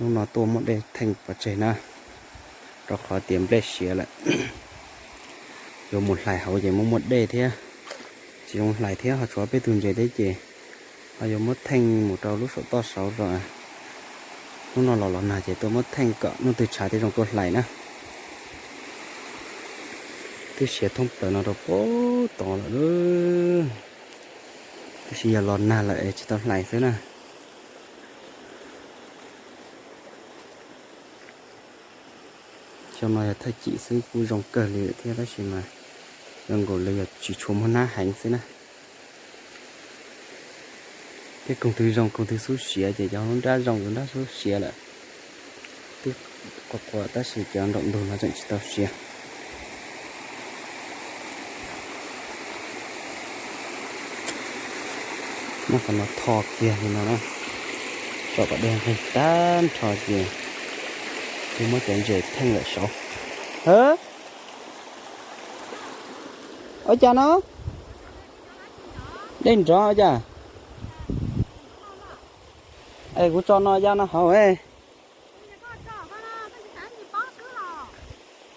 Hnub no tuaj muab dej theej pov tseg na, rau qhov tias nplej siav lawm. Yuav mus hlais hauv ces muaj muaj dej thiab, tsis zoo hlais thiab ho tshuav peb tug ntses thiab ces ho yuav muab theej mus rau lub saum toj saud rau. Hnub no los los nag ces tuaj muab theej kom hnub twg tshav thiaj zoo tuaj hlais na. Twb siav thoob plaws no rau pem tod lawm, tab sis yog los nag lawm es tsis tau hlais xwb na. Xyoo no yog thaj cim xwb kuj zoo kawg li thiab tab sis mas zoo nkaus li yog tsis tshua muaj hnab heev xwb na. Thiab koog twg zoo koog twg xub siav ces cov lub nrab zoo lub nrab xub siav lawm. Twb qhuav qhuav tab sis cov nraum ntug no tseem tsis tau siav. Muab qhov no tho kiag li no na, tso kom dej nqig tag nrho ces kuv muab cov ntses theej lawm saud. Ua cas no? Dej nrov ua cas? Es kuv tso no ya no hauv.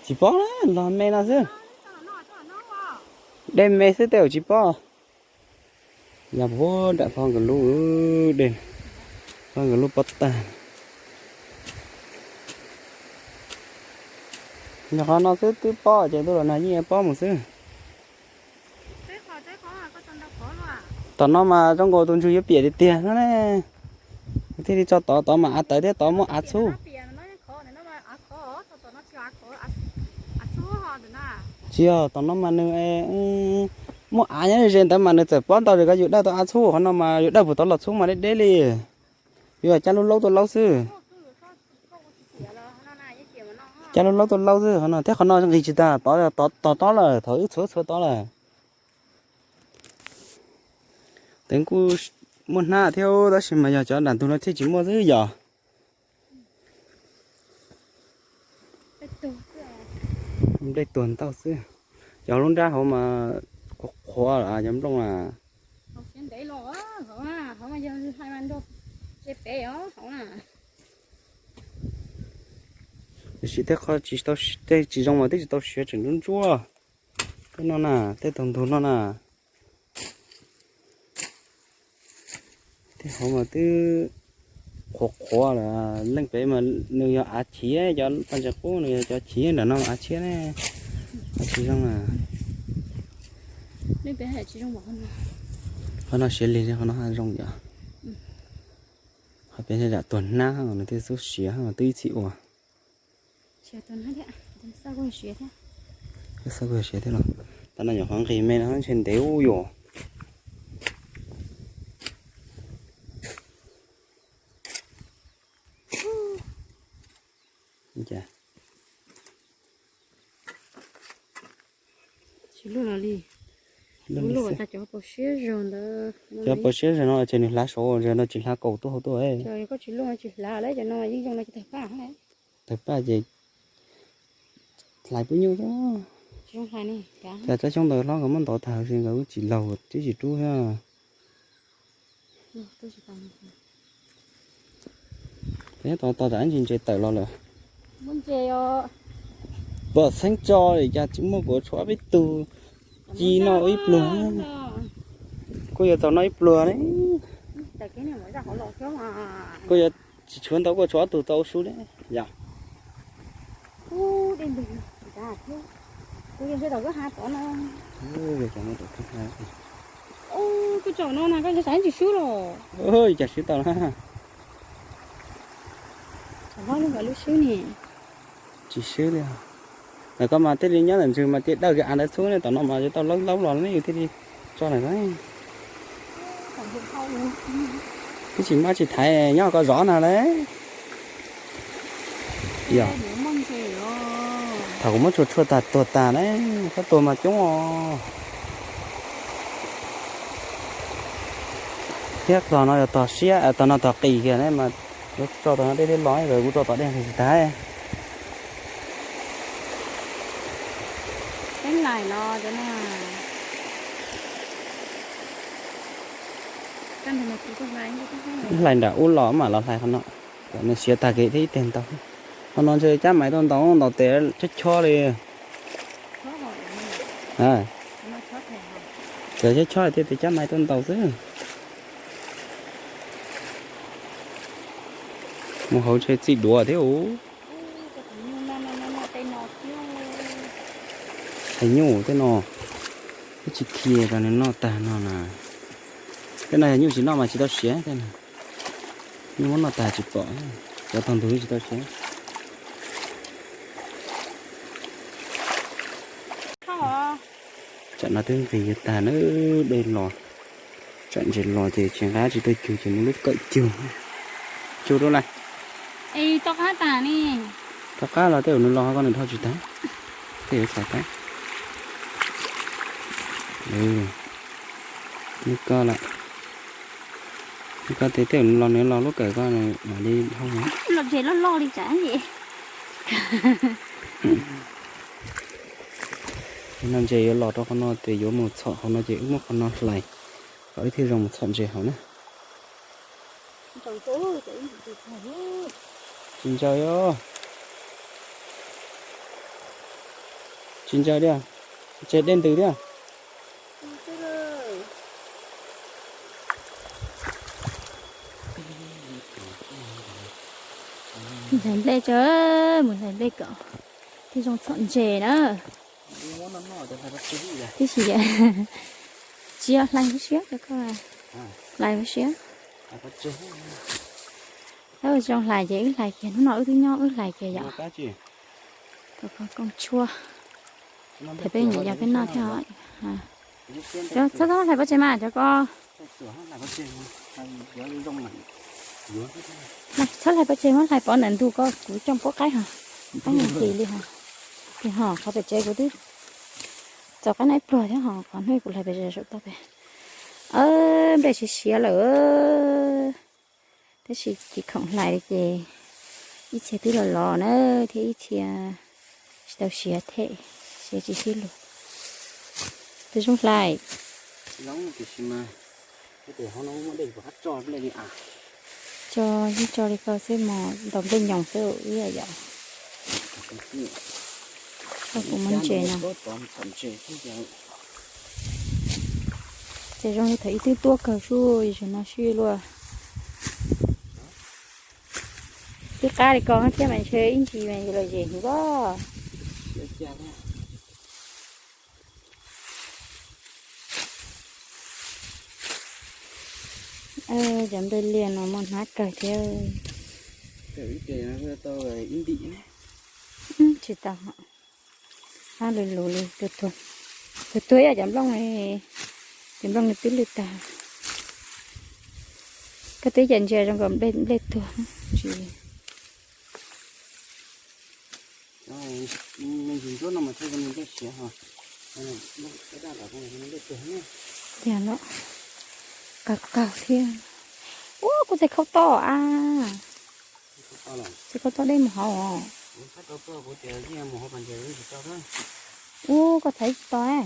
Tsis paub na, los me no xwb. Dej me xwb tej zaum tsis paub. Ya puag nram hlob nkawd lub, dej hlob nkawd lub pob tag. Yog qhov no xwb twb paub ces ntuj los nag yeej paub mus xwb. Tom no mas zoo nkaus tus ntsug yuav piam tiag tiag no ne. Thiaj li tso tod, tod mas av tawv thiab tod muaj av txhub. Tsis yog, tom no mas nws muaj av nyob ze ntawd mas nws txawm pob ntau zog, yus dawj tau av txhub, qhov no mas yus dawj puag tod los txhub mas deb deb li. Yus cab lub laub tuaj laub xwb. Cab lub laub tuaj laub xwb qhov no, thiab qhov no nqis tsis tag, tod, tod, tod lawm, thaum wb txhuav txhuav tod lawm. Tev kuj muaj hnab thiab tab sis mas yog cov nram ntug no thiaj tsis muaj xwb yom. Nplej tuag ntau xwb. Cov lub nrab hauv mas qhuav qhuav cov nplooj na. Tiam sis tej qho tsis zoo mas twb tsis tau siav tseem ntsuab ntsuab. Tej no na, tej tau ntug no na. Tej hauv mas twb qhuav qhuav lawm, leej pem mas nws yog av chiv, cov paj ntses qub nws yog cov chiv, nram no av tshiab ne, qhov tsis zoo na. Qhov no siav lig, qhov no zoo yom. Qhov pem yam tuag hnab nws thiaj xub siav, twb ib txhij ua. Xav kuj siav thiab los, tam no nyuam qhuav nqis me no ntshe ntev ub yuam. Tsis luaj los li. Luaj tas cov paus siab zog ntawd. Cov paus siab zog no ces nws hlav saud, zog no tsis hlav kaus tuaj hauv tuaj. Koj tsis luaj tsis hlav lawm, cov no yeej zoo no ces tawg paj. Tawg paj ces hlais pub nyuj xwb. Cas tsob xyoob ntawd hlob nkawd muab ntov tag hauv si nkawd wb tsis laug twb tsis rub thiab. Peb tos tos tas ntsis ntses tawm los lawm. Pom xeeb tso li cas tsis muaj kuv tshuav peb tug ci noj ib pluag. Kuj yuav txaus noj ib pluag li. Kuj yuav tsis tshuav ntau kuj tshuav ob tug tau su li yom. Cas swb tau na. Tsis swb li. Ntawm koj mas thiaj li nyob ntawm ntswg mas thiaj dawj kiag av ntawd xub ne, tom no mas yuav tau laub laub los ne yus thiaj li tso lawm na. Twb tsis maj tsis thaiv nyob koj zov na lawm. Yog, thaum kuv muab tshuaj tshuaj tag tuag tag na, koj tuag mas coob os. Thiab tog no yog tog siab, tog no tog qis kiag ne mas yuav tso tog no dej thiaj los, kuv tso tog dej nqis tsis tag. Hlais nram ub los mam los hlais qhov no. Nws siav tag kev thiab ib teg ntau. Qhov no ntshe cab mais tuaj ntaus ntaus tes chob chob li. Cov chob chob thiaj tias cab mais tuaj ntaus xwb. Mus hauv ntshe txij duav thiab u. Hais nyuj tej no, twb tsis khi rau nws noj tag no na. Tej no yog nyuj tsis noj mas tsis tau siav tej no. Nyuj muab noj tag tsis pom, cov tag ntug tsis tau siav. Tsam no twb nqis yuav tag na, dej los, tsam ntses los ces tsis nqa tsis tau cug ces muaj lub kawm cug. Cug rau lawm. Rov qab los tej zaum nws los ho koj nws dhau tsis tag. Tej yuav txhais tab. Nws koj lawm. Nws koj tej tej zaum nws los nws los lub kawm koj mam li dhau. Los ntses loj loj li tsam. No ntses yuav los rau qhov no ces yuav mus txhom hauv no ces wb muab qhov no hlais, kom wb thiaj zoo mus txhom ntses hauv na. Tsis ntsaws os. Tsis ntsaws thiab, tseg dej ntws thiab. Hlais nplej tso, mus hlais nplej kom thiaj zoo txhom ntses na. Tib si, tsis yog hlais ua siab rau koj, hlais ua siab. Tab ua zoo hlais ces wb hlais kiag, hnub no wb twb nyob wb hlais kiag yom. Kom koj kooj tshuaj. Them peb nyuam yaus peb noj thiab. Txhob txhob hlais pob tseg mas cov ko. Txhob hlais pob tseg, muab hlais pov ntawm ntug ko, kuv coj pub qaib ho. Qaib nqis li ho. Ces ho qhov pem tsev kuv twb txaus qaib no ib pluag thiab ho, qhov hnub kuv hlais pem tsev saum toj pem. Nplej siav siav lawm. Tab sis tsis khoom hlais li ces ib txhia twb los los na, thiab ib txhia tsis tau siav thiab, siav tsis sib lug. Tus zoo hlais. Tso, yeej tso li ko xwb mog, ntaus nplej nyoos xwb ib yam yom. Koj kuv muab ntses no. Ces zoo li thaum ib twb tuaj kawg sub, yus no sib luaj. Twb qab li ko thiab mas ntshe ib ntsis mas yus los zem heev pob. Cov nplej liaj no muaj hnab kawg thiab. Tsis tau, hnab luv luv li. Tus tuag ib yam cov nplooj, cov nplooj nws twb lwj tag. Koj twb ib yam ntsia zoo nkaus nplej tuag tsis. Tiag los, kawg kawg thiab. Ua kuv txhais khaub toj a. Txhais khaub toj dej mus hauv os. Ua koj txhais tsis tau.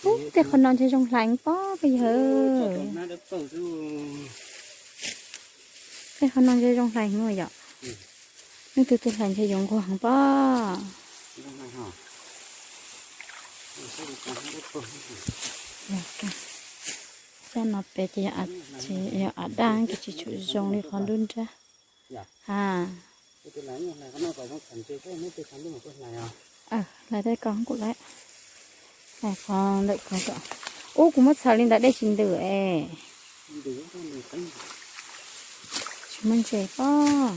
Ub, tej qhov no ntshe zoo hlais pob koj yawg. Tej qhov no ntshe zoo hlais heev yom. Leej twg tuaj hlais ntshe yuav nquag heev pob. Caj no pem ces yog av daj ces tsis tshua zoo li qhov nruab nrab. Ha. Hlais tej ko kuj lawm. Hlais qhov ntawm ko kom. Ub, kuv muab txhawv li ntawd dej tsis ntws es. Tsis muaj ntses pob.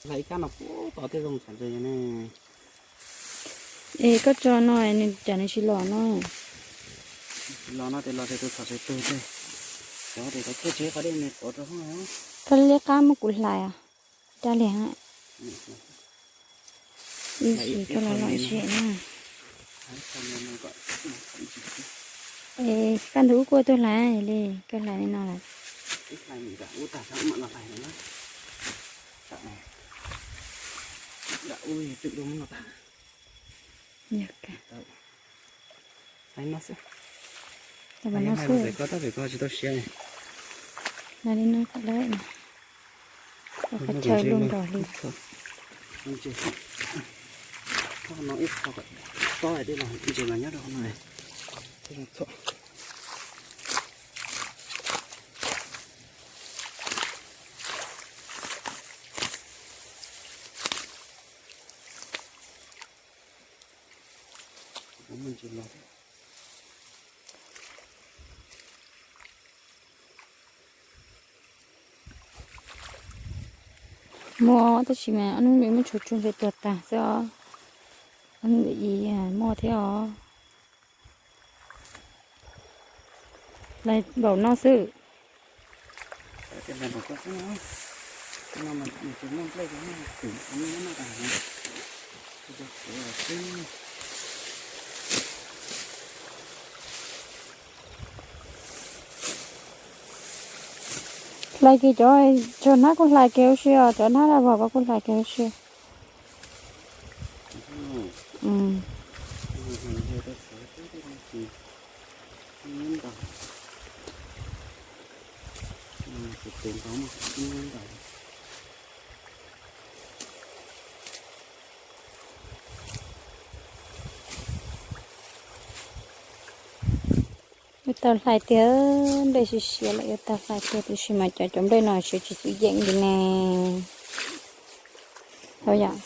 Hlais ib kab no puag tom tej zoo txhom ntses ne. Es koj tso no nws cas nws tsis los no. Tsis los no ces los ces tus txhom ntses tug ces, cov tes tau thiaj tsis qhov dej nws quav rau hauv. Koj liab qab muab kuv hlais os. Dab liag. Ib sim koj los lom zem na. Es kaj ntug ub kuj tuaj hlais li, koj hlais li no lawm. Ua twm dua muab no tag. Yog ka. Hais no xwb. Hais no xwb. Pem koj tab pem koj tsis tau siab. Hais li no kom lawm. Qhov chaw luaj nrog li. Ntses no ib qho kom tob dej los ntses mas nyob rau qhov no. Muaj tab sis mas ob hnub no muab tshuav tsuag ntshe tuag tag xwb os. Ob hnub ib muaj thiab os. Lais npaum no xwb. Hlais kiag cov, cov hnab kuj hlais kiag huv si os, cov hnab daj vog ko kuj hlais kiag huv si. Yuav tau hlais tiag, nplej siav siav lawm yuav tau hlais tiag, tiam sis mas cov, cov nplej no siav tsis txawj yeem li ne. Tau yom.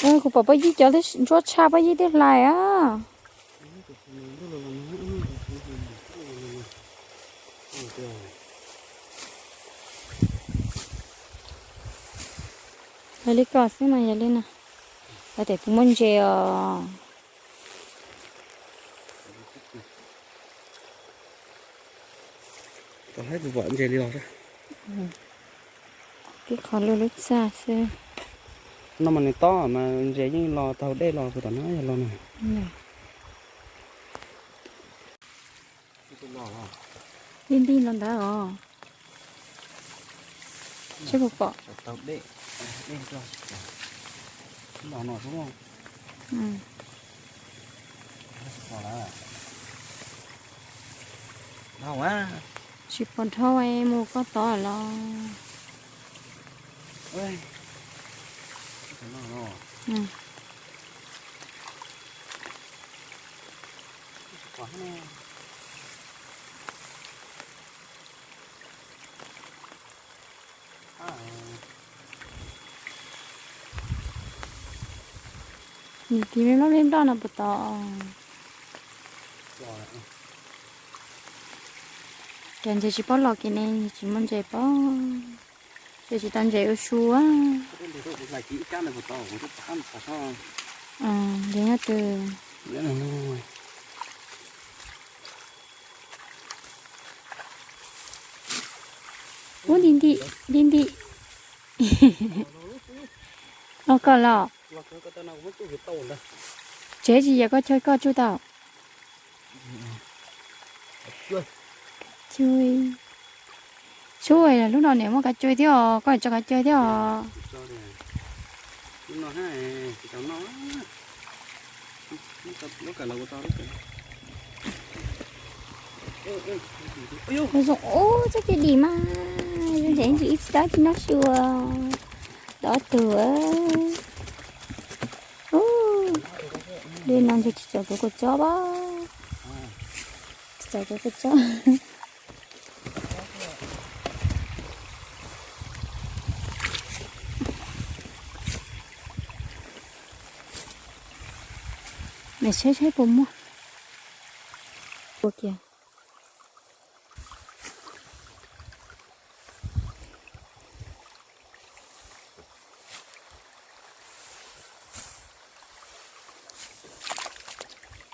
Kuv pom pob yib cov ntsuab tshaj pob yib twb hlais a. Yog li ko xwb mas yog li no. Lawv tias puas muaj ntses os. Tau haib puas pom ntses li los. Tib qho lub lub txaj xwb. No mas nws tob mas ntses yeej los taug dej los puas tom no yog los na. Ntij ntij los ntawd os. Seb puas pom. Tsis pom dhau mus koj tod los. Nws tiv me nplooj me nplooj no puas tau. Cas ntses tsis paub los kiag ne, tsis muaj ntses paub. Ces tsis tau ntses ua su. Ntses nyob twg? Ub, nti nti, nti nti. Los koj los. Tsev tsis yog koj chaw koj tsuj tau. Cui. Tsuj, lub no niam muaj kav cui thiab os, koj tso kav cui thiab os. Zoo ub, txoj kev dim mas zoo ntshe ib tsis dab tsi no xyuas. Dob tuag. Ub, li no ntshe tsis txaus kuv kua txob pab. Tsis txaus kuv kua txob. Nws saib saib puas muaj. Ua kiag.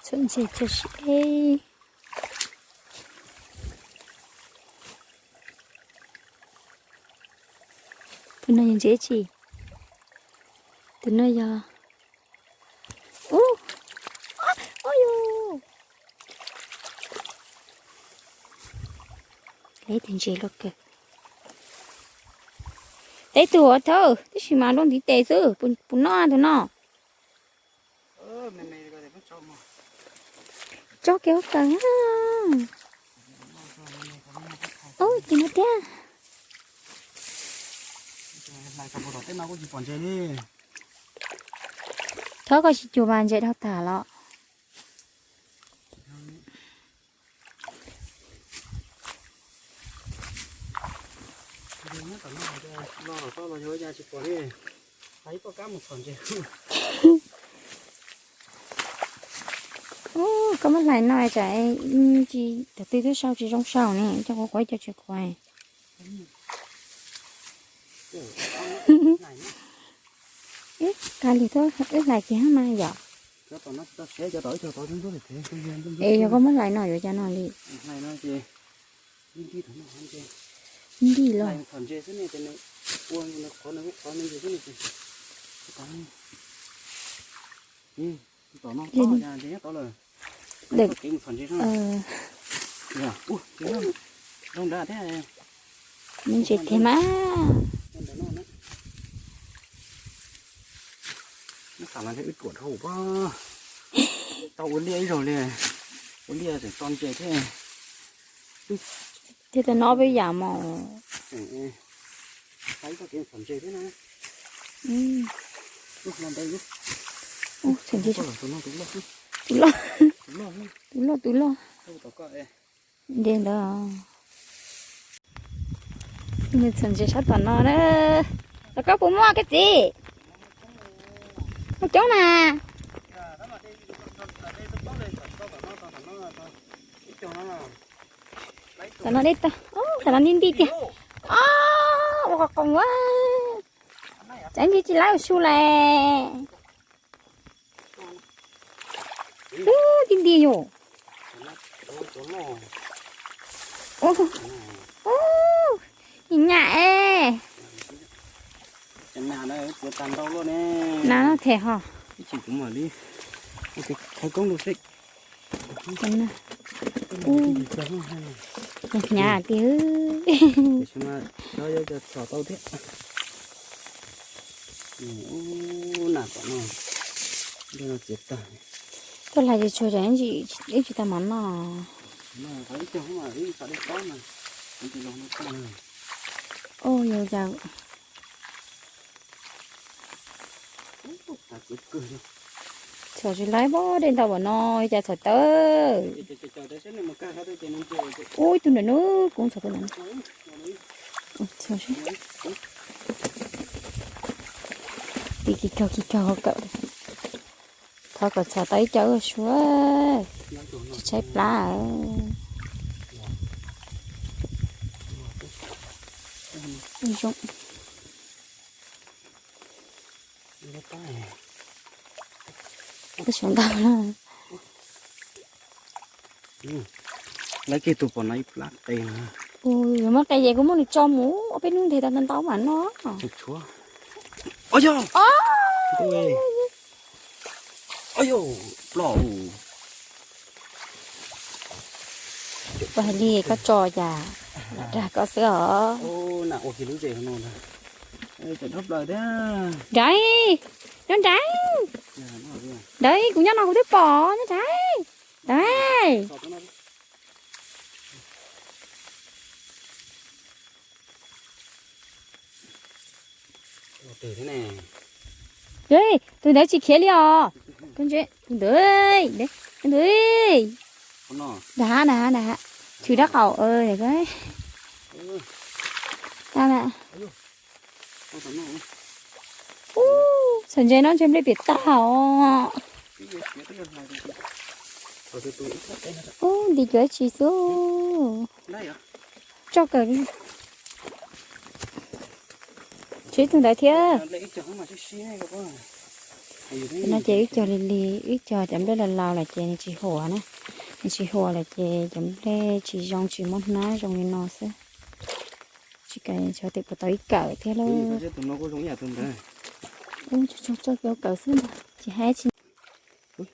Txhuam ntses tso si eb. Tus no yog ntses tsi? Tus no yog, ub, ub yus, lawv tus ntses loj kawg. Peb tug thawj tab sis mas dua ntiv tes xwb, puas noj tus no? Tso kiag ua kawg. Ub, ces no tiag. Thov koj tsis cuag mas ntses dhau tag los. Koj muab hlais no tsam tsis tau twb sau tsis zoo sau ne, coj quav quav coj tsis quav. Ib kag li thiab wb hlais kiag mas yom. Es yog koj muab hlais no yuav cas no li? Nti los. Me ntsis tiag mas. Xav los wb ruam dhau pab. Tau ua liaj ib zaug li. Ua liaj tseem tso ntses thiab. Thiab tau no peb yam mos. Tus loj, tus loj, tus loj. Ntses ntawd. Nws txhom ntses sab tom no na. Los koj puas muaj koj txiv? Muaj coob na. Tom no deb tag, tom no nti nti tiag. Ua qos qos ua. Tsam ntsis tsis laib ua su lawm. Ub, nti nti yus. Ub, nyam es. Na no them ho. Ub, hnyav tiag. Xyov yuav cov txhom tau thiab. Ub, na tom no, no txiav tag. Koj hlais tsis tsuag ces ib tsis tau mov noj. Ub, yog cas. Txhom tsis laib pob dej ntau npaum no, cas txhom tawv. Ub, ib tug ntawm no, kuv txhom tus ntawm no. Tiv kis kaug kis kaug kawm. Thov kom txhom tau ib co ua suav. Tshaib plab. Zoo. Tab sis ntau na. Lawv kiag tus pom no ib plab qe na. Ua, yuav muab qe ces kuv muab nws tso mus ob peb hnub nteg tau ntau ntau mas no. Tshuav. Os yog. Os yog. Ploj. Ua hais li koj tso cas dag koj xwb os. Nraim, nyob nraim. Nraim, kuv nyob no kuv twb pom nyob nraim. Nraim. Tus ntawd tsis khiav li os. Tus ntawd, tus ntawd, dag, dag, dag, chwv dab qaum. Ub, txhom ntses no ntshe nplej piam tag os. Ub, nti cuav tsis xwb. Tso kawm. Tshuav ib tug ntawd thiab. No ces wb cog li li, wb cog cov nplej laus laus lawm ces nws tsis huam na. Nws tsis huam lawm ces cov nplej tsis zoo tsis muaj hnab zoo li no xwb. Tsis kam xyov tias puas tau ib kawm thiab lauj. Ub, tso tso tso kawm xwb ntag, tsis hais tsis.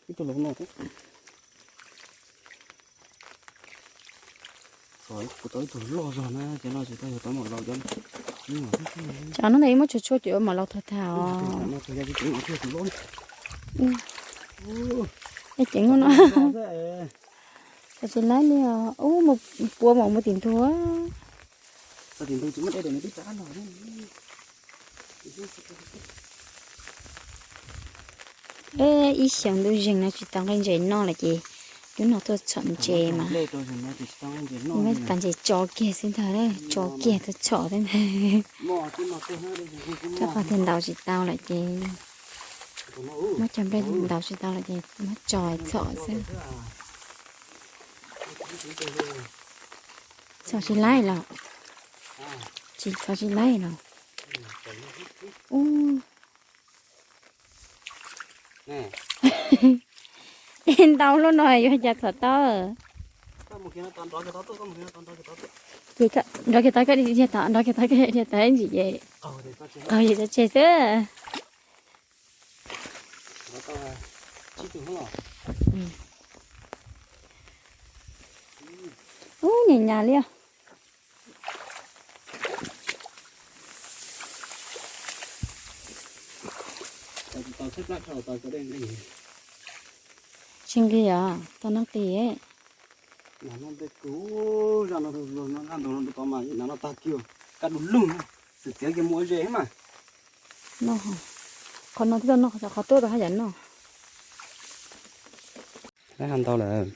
Ib tug laus no, kuv tau ib tug loj zog na, ces no ces tau yog tau mam laus cov. Tsam no ntawd muab tshuaj tshuaj ces ua mam los thov tham os. Es ceev no. Txhom tsis laib li os. Ub, mus pua mam mus tim ntug. Ib xyoos ntuj zeeg no tsis tau nqaij ntses noj lawm ces cub no tuaj txhom ntses mas. Muab tag ntses tso kiag xwb ntag, tso kiag tuaj txhom xwb ntag. Rau qhov tias ntaus tsis tau lawm ces, muab cov nplej ntaus tsis tau lawm ces muab tso txhom xwb. Txhom tsis laib los? Tsis txhom tsis laib los? Ub, ntau luaj no yuav cas txhom tau. Ces nrov kiag tau, nrov kiag tau, dhia tau ib ntsis ces qaug ces tso tseg xwb. Ub, nyas nyas li os. Tsis nqis os, tau noj qis. Zaj no tag kiag, kaj du lug, xwm txiav kiag mus ua zes mas. Qhov no twb tau noj, qhov tuaj rau haj yam noj. Lawv haj ntau lawm.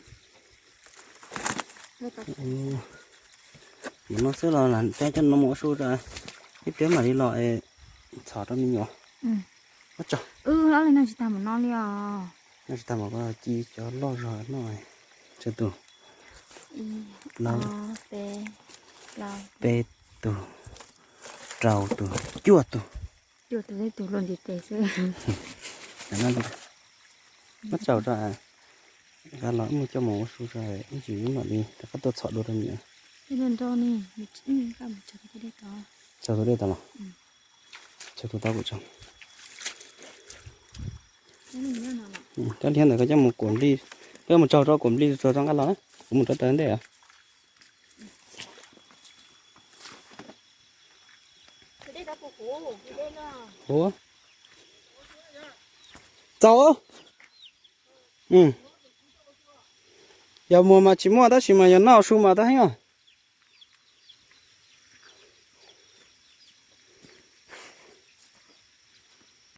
Mus no xwb los lam peb coj no mus ua su rau, ib pliag mam li los es txhom rau me nyuam. Ua tsaug. Ob leeg noj tsis tag mus no li os. Noj tsis tag mus ko ci cov loj zog noj. Tsawg tus? Plaub, peb tug, rau tus, cuaj tus. Muab tsaus rau, nqa los mus coj mus ua su rau ib ntsis mam li rov qab tuaj txhom dua rau me nyuam. Tsaus tus dej tau los? Tsaus tus tau kuv tsaus. Cov liab ntawd koj coj mus kuam nplij, koj mus tsaug rau kuam nplij tsuag tso nqa los na, kuv mus rau taws ntej os. Txaus. Yog muag mas tsis muaj tab sis mas yog noj su mas tau heev os.